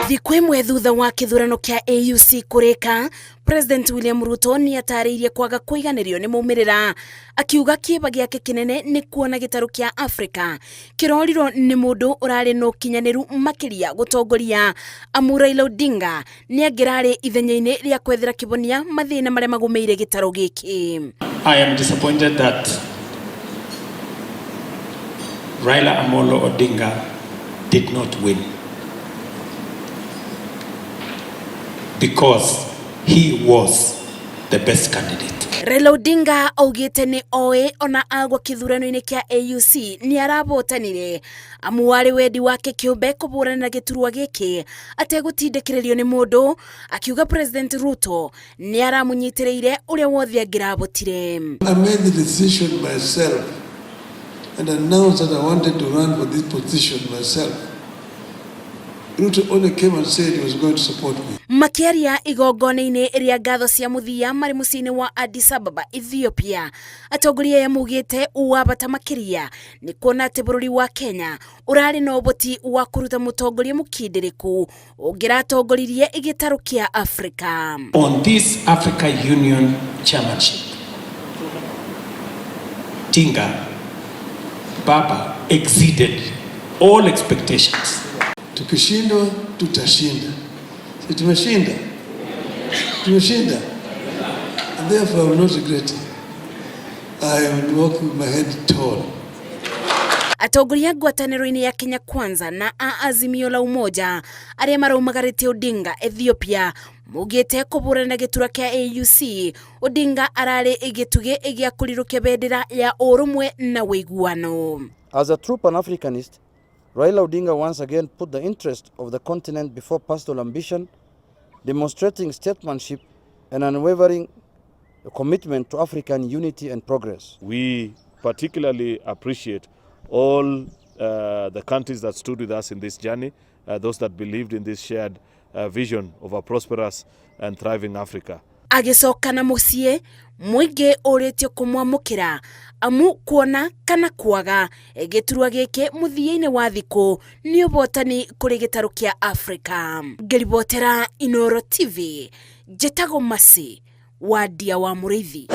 Thikũ ĩmwe thutha wa kĩthurano kĩa AUC kũrĩka, President William Ruto nĩ atarĩirie kwaga kũiganĩrio nĩ maumĩrĩra, akiuga kĩeba gĩake kĩnene nĩ kuona gĩtarũ kĩa Afrika kĩrorirwo nĩ mũndũ ũrarĩ na ũkinyanĩru makĩria gũtongoria, amu Raila Odinga nĩ angĩrarĩ ithenya-inĩ rĩa kwethera kĩhonia mathĩna marĩa magũmĩire gĩtarũ gĩkĩ. I am disappointed that Raila Amolo Odinga did not win because he was the best candidate. Raila Odinga augĩte nĩ oĩ ona agwa kĩthurano-inĩ kĩa AUC nĩ arabotanire, amu warĩ wendi wake kĩũmbe kũbũrana na gĩturwa gĩkĩ ategũtindĩkĩrĩrio nĩ mũndũ, akiuga President Ruto nĩ aramũnyitĩrĩire ũrĩa wothe angĩrabotire. I made the decision myself and announced that I wanted to run for this position myself. Ruto only came and said he was going to support me. Makĩaria igongona-inĩ rĩa ngatho cia mũthia marĩ mũciĩ-inĩ wa Addis Ababa, Ethiopia, atongoria aya maugĩte wa bata makĩria nĩ kuona atĩ bũrũri wa Kenya ũrarĩ na ũhoti wa kũruta mũtongoria mũkindĩrĩku ũngĩratongoririe gĩtarũ kĩa Afrika. On this Africa Union chairmanship, Tinga Baba exceeded all expectations. Tukishindwa tutashinda. Si tumeshinda? Tumeshinda. And therefore I will not regret it. I will walk with my head tall. Atongoria ngwatanĩro-inĩ ya Kenya Kwanza na a Azimio la Umoja arĩa maraumagarĩtie Odinga Ethiopia maugĩte kũbũrana na gĩturwa kĩa AUC, Odinga ararĩ gĩtugĩ gĩa kũrirũkia bendera ya ũrũmwe na ũiguano. As a true Pan-Africanist, Raila Odinga once again put the interest of the continent before personal ambition, demonstrating statesmanship and unwavering commitment to African unity and progress. We particularly appreciate all the countries that stood with us in this journey, those that believed in this shared vision of a prosperous and thriving Africa. Agĩcoka na mũciĩ, mũingĩ ũrĩtio kũmwamũkĩra, amu kuona kana kwaga gĩturwa gĩkĩ mũthia-inĩ wa thikũ nĩ ũbotani kũrĩ gĩtarũ kĩa Afrika. Ngĩribotera Inoro TV, njĩtagwo Masi Wandia wa Mũrĩithi.